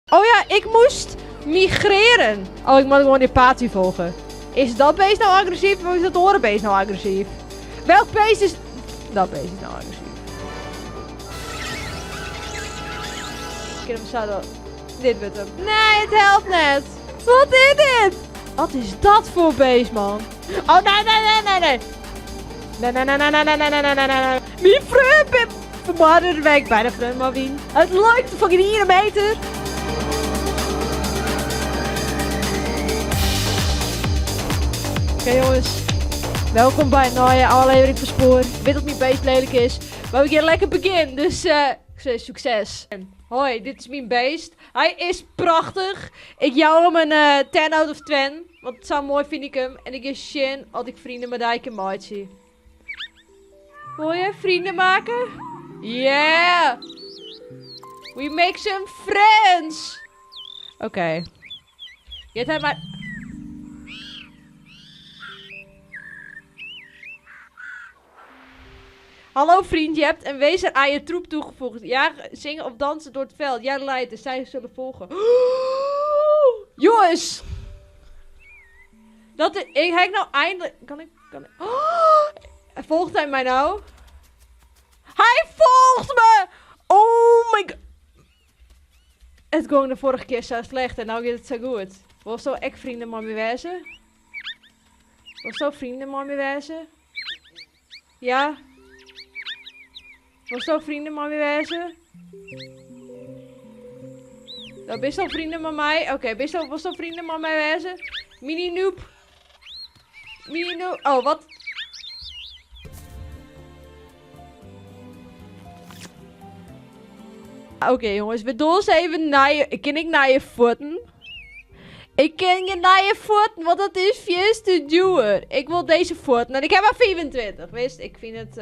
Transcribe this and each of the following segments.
Oh ja, ik moest migreren. Oh, ik moet gewoon die paadje volgen. Is dat beest nou agressief of is dat oare beest nou agressief? Welk beest is... Dat beest is nou agressief. Ik kin hem sa Dit wurdt hem. Nee, it helpt net. Wat is dit? Wat is dat voor beest, man? Oh, nee, nee, nee, nee, nee. Nee, nee, nee, nee, nee, nee, nee, nee, nee, nee. Myn freon bin fermoarde wêr ik bijna freon mei wie. It lukt foar gjin iene meter. Oké jongens, welkom by in nije ôflevering fan Spoar. Ik wit dat myn beest lelijk is, mar we gean lekker begjin, dus uh, ik zeg succes. Hoi, dit is myn beest. Hy is prachtich. Ik jou him in uh, 10 out of 10, want sa moai fyn ik him. En ik gean sjen oft ik vrienden mei dy kin meitsje. Wil je vrienden maken? Yeah! We make some friends! Oké. Okay. Giet hy mar... Hallo vriend, je hebt een wezen aan je troep toegevoegd. Ja, zingen of dansen door het veld. Jij leidt en zij zullen volgen. Jongens! Dat is, ik heb nou eindelijk... Kan ik... Kan ik... Oh, volgt hij mij nou? Hij volgt me! Oh my god. Het ging de vorige keer zo slecht en nu gaat het zo goed. Wil zo echt vrienden met me wezen? Wil zo vrienden met me wezen? Ja? Wil zo vrienden met me wezen? Nou, bist al vrienden met mij? Oké, okay, bist al, was al vrienden met mij wezen? Mini noob. Mini noob. Oh, wat? Oké, okay, jongens, we doen eens even naar je... Ken ik naar je voeten? Ik ken je naar je voeten, want dat is vies te duur. Ik wil deze voeten. En ik heb maar 24, wist? Ik vind het...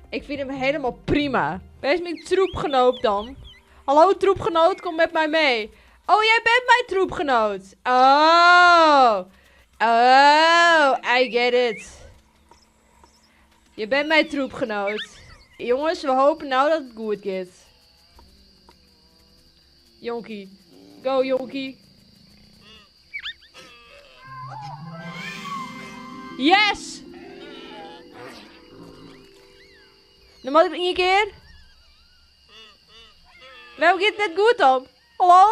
Ik vind hem helemaal prima. Waar is mijn troepgenoot dan? Hallo troepgenoot, kom met mij mee. Oh, jij bent mijn troepgenoot. Oh. Oh, I get it. Je bent mijn troepgenoot. Jongens, we hopen nou dat het goed gaat. Jonkie. Go, jonkie. Yes! Dan moet ik nog één keer. Waarom gaat het net goed dan? Hallo?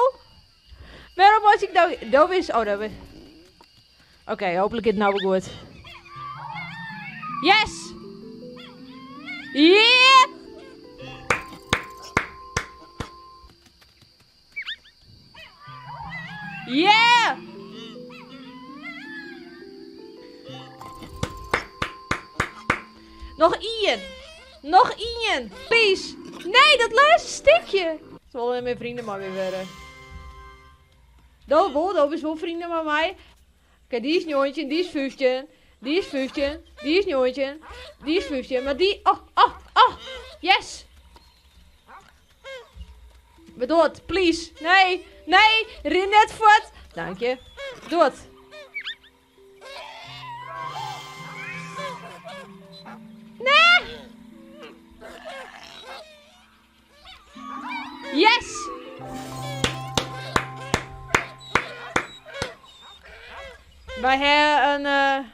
Waarom was ik nou... Dat is... Oh, dat is... Oké, okay, hopelijk is het nou weer goed. Yes! Yeah! Yeah! Nog één! Nog één! Please! Nee, dat laatste stukje! Ze willen mijn vrienden maar weer worden. Dat wel, dat is wel vrienden met mij. Oké, okay, die is 19, die is 15, die is 15, die is 19, die is 15, maar die... Oh, oh, oh! Yes! Bedoeld, please. Nee, nee, rin net voort. Dank je. Doe het. Nee! Yes! Wij hebben een...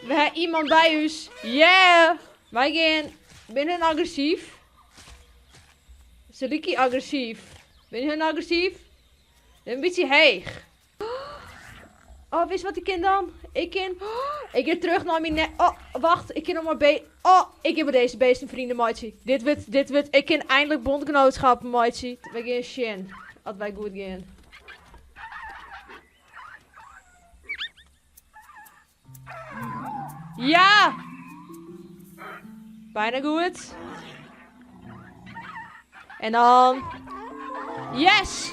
We hebben iemand bij ons. Yeah! Wij gaan... Ben hun agressief? Saliki agressief. Ben hun agressief? Een beetje heeg. Oh, wist wat ik ken dan? Ik ken... Oh, ik ga terug naar mijn net. Oh, wacht. Ik ken nog maar be... Oh, ik heb bij deze beest een vrienden, Dit wordt, dit wordt... Ik ken eindelijk bondgenootschap, maatje. We gaan shin. Als wij goed gaan. Ja! Bijna goed. En dan... Yes!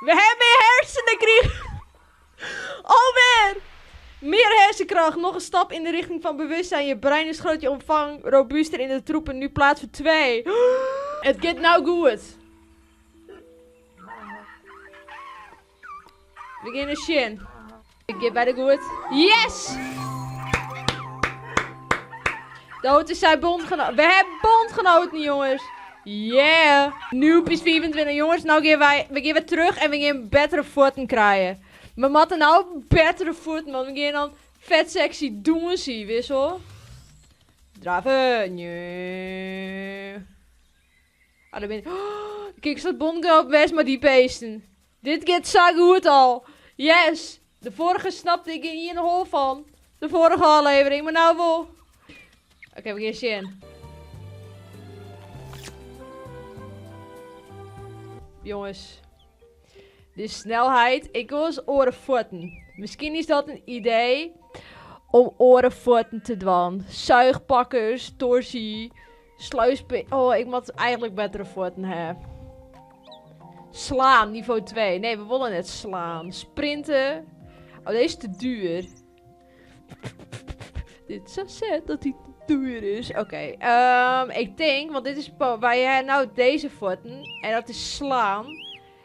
We hebben meer hersenen gekregen. Alweer! Meer hersenkracht. Nog een stap in de richting van bewustzijn. Je brein is groot, je omvang robuuster in de troepen. Nu plaats voor 2. Het gaat nou goed. We geane ris sjen. Ik gean by de goed. Yes! Dat is zijn bondgenoot. We hebben bondgenoten, jongens. Yeah! Noob is 25. Jongens, nou gaan wij, we gaan weer terug en we gaan betere voeten krijgen. We moeten nou betere voeten, want we gaan dan vet sexy doen, zie, wissel. Draven. Nee. Ah, daar ben ik. Oh, kijk, staat bondgenoot best maar die beesten. Dit gaat zo goed al. Yes! De vorige snapte ik in een hol van. De vorige aflevering, maar nou wel. Oké, we gaan zien. Jongens. De snelheid. Ik wil eens oren Misschien is dat een idee. Om oren te doen. Zuigpakkers, torsie, sluispe... Oh, ik moet eigenlijk betere voeten hebben. Slaan, niveau 2. Nee, we willen net slaan. Sprinten. Oh, deze is te duur. Dit is zo sad dat die te duur is. Oké, ik denk, want dit is wij hebben nou deze voeten. En dat is slaan.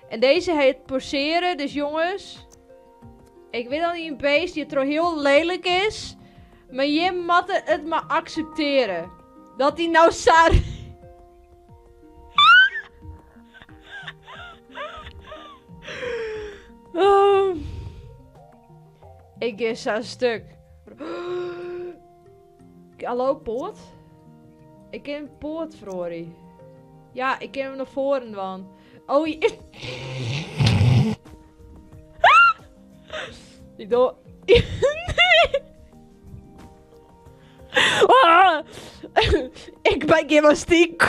En deze heet poseren. Dus jongens, ik weet al niet een beest die het er heel lelijk is. Maar je moet het maar accepteren. Dat die nou saar... Oh. Ik is zo'n stuk. Hallo, poort? Ik ken poort, Frori. Ja, ik ken hem naar voren, man. Oh, je... Ik doe... Nee. Ah. Ik ben gymnastiek.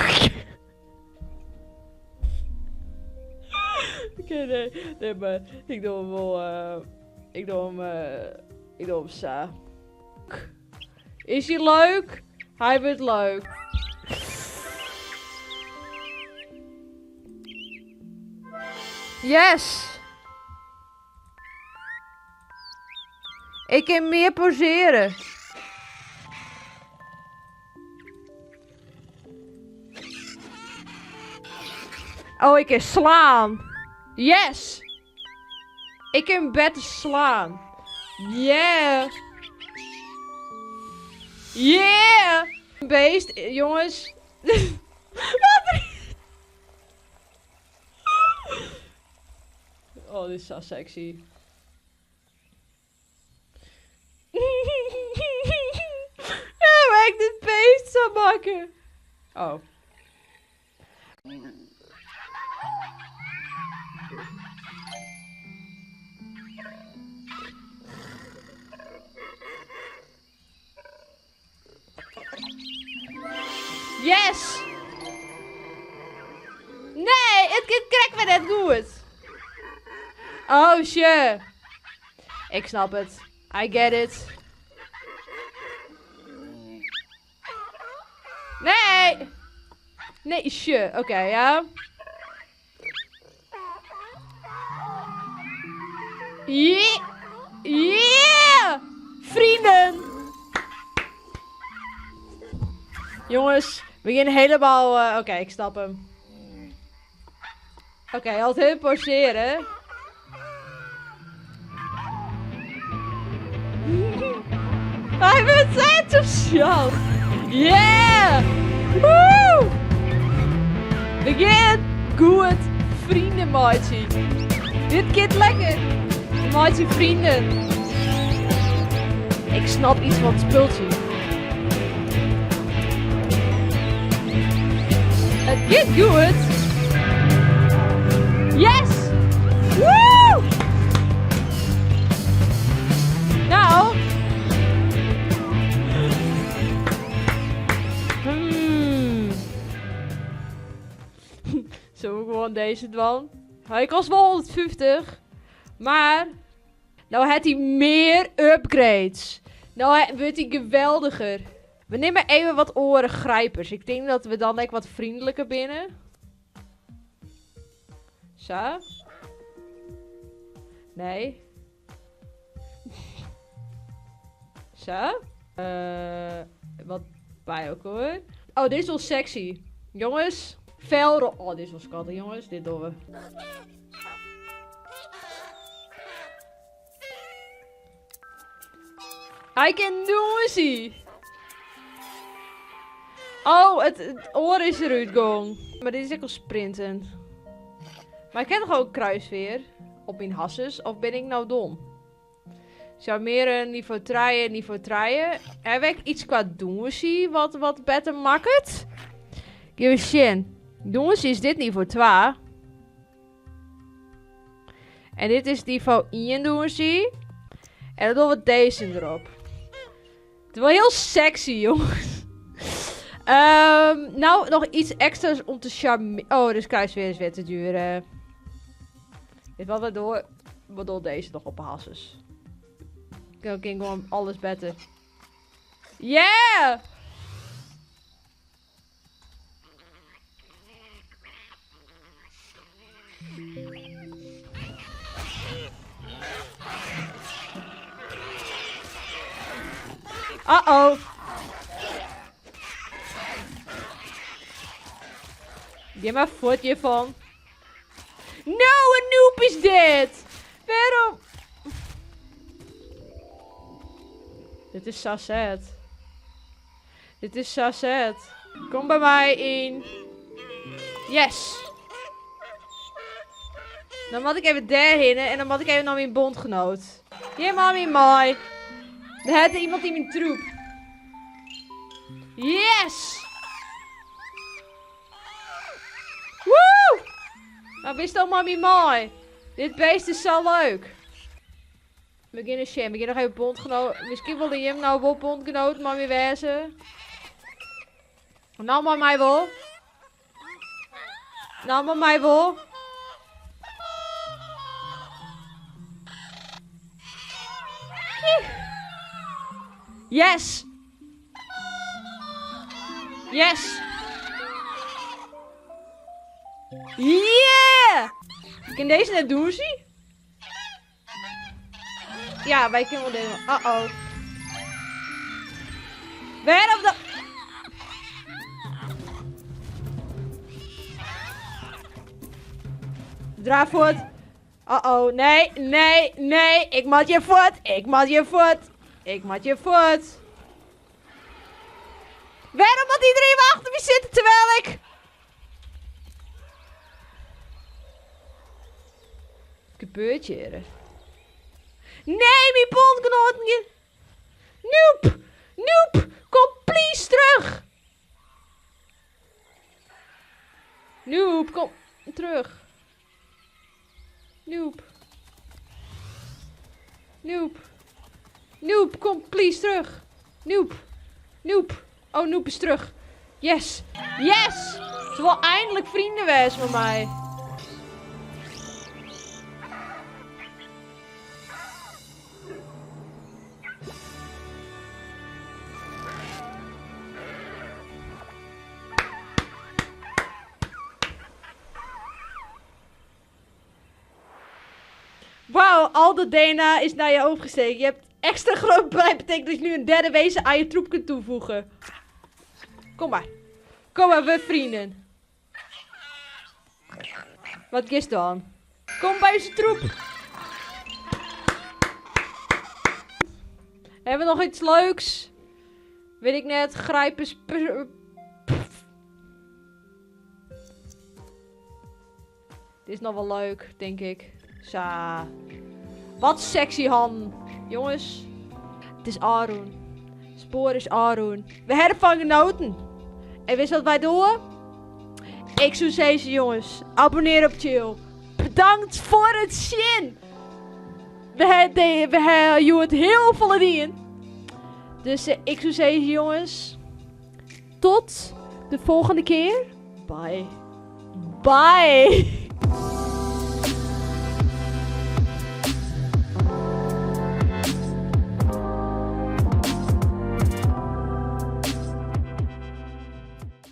Oké, nee. Nee, maar ik doe hem wel... Ik doe hem... Ik doe hem zo. Is hij leuk? Hij wordt leuk. Yes! Ik kan meer poseren. Oh, ik kan slaan. Yes! Ik kan beter slaan. Yeah! Yeah! Beest, jongens. Wat? Oh, dit is zo sexy. Ja, maar ik dit beest zou maken. Oh. Yes! Nee, het krijgt me net goed. Oh shit. Ik snap het. I get it. Nee! Nee, shit. Oké, ja. Yeah! Yeah! Vrienden! Jongens, we gaan helemaal... Oké, ik snap hem. Oké, altijd heel poseren. Hij wordt enthousiast. Yeah! Woe! We gaan goed vrienden, maatje. Dit kind lekker. Maatje vrienden. Ik snap iets van het spultje. Het gaat goed. Yes! Woe! Nou. Zullen we gewoon deze doen? Hij kost wel 150. Maar nou heeft hij meer upgrades. Nou wordt hij geweldiger. We nemen even wat orengrijpers. Ik denk dat we dan like, wat vriendelijker binnen. Zo. Nee. Zo. Wat bij ook hoor. Oh, dit is wel sexy. Jongens. Fel. Oh, dit is wel schattig, jongens. Dit doen we. Hy kin dûnsje. Oh, it oar is derút gong. Mar dit is ek al sprinten. Mar ik ha toch ook kruisveer op myn hasses? Of bin ik nou dom? Charmeren, nivo trije, nivo trije. Haw ik iets kwa dûnsje wat, wat better makket? Gean we sjen. Dûnsje is dit nivo twa. En dit is nivo ien dûnsje. En dan dogge we deze derop. Het is wel heel sexy, jongens. Nou, nog iets extra's om te charmeren. Oh, dus kruisveer is weer te duur. Dit wat we door. Wat door deze nog op de hasses. Ik kan gewoon alles beter. Yeah! Uh-oh. Geef maar voort hiervan. No, een noob is dit. Waarom? Dit is zo sad. Dit is zo sad. Kom bij mij in. Yes. Dan moet ik even daarheen en dan moet ik even naar mijn bondgenoot. Hier, mami, mooi. Er had iemand in mijn troep. Yes! Woe! Nou, wist al mami mooi. Dit beest is zo leuk. We beginnen shit. We beginnen nog even bondgenoot. Misschien wil je hem nou wel bondgenoot, mami wezen. Nou, maar mij wel. Nou, maar mij wel. Yes! Yes! Yeah! Kan deze net doen, zie? Ja, wij kunnen wel deze. Uh-oh. Waarom de... Draai voort. Uh-oh, nee, nee, nee. Ik moet je voort. Ik moet je voort. Ik moet je voort. Waarom moet iedereen maar achter me zitten terwijl ik... Wat gebeurt hier? Nee, mijn bondgenoot. Noep. Noep. Kom please terug. Noep, kom terug. Noep. Noep. Noep, kom please terug. Noep. Noep. Oh, Noep is terug. Yes. Yes. Ze wil eindelijk vrienden wezen met mij. Wauw, al de DNA is naar je overgesteken. Je hebt extra groot brein. Betekent dat je nu een derde wezen aan je troep kunt toevoegen. Kom maar. Kom maar, we vrienden. Wat is dan? Kom bij onze troep. Hebben we nog iets leuks? Weet ik net. Grijpen. Dit is nog wel leuk, denk ik. Sa. Wat sexy, Han. Jongens. Het is Arun. Spoor is Arun. We hervangen noten. En wist wat wij doen? Ik zou zeggen, jongens. Abonneer op chill. Bedankt voor het zien. We hebben het heel veel dingen. Dus ik zou zeggen, jongens. Tot de volgende keer. Bye. Bye.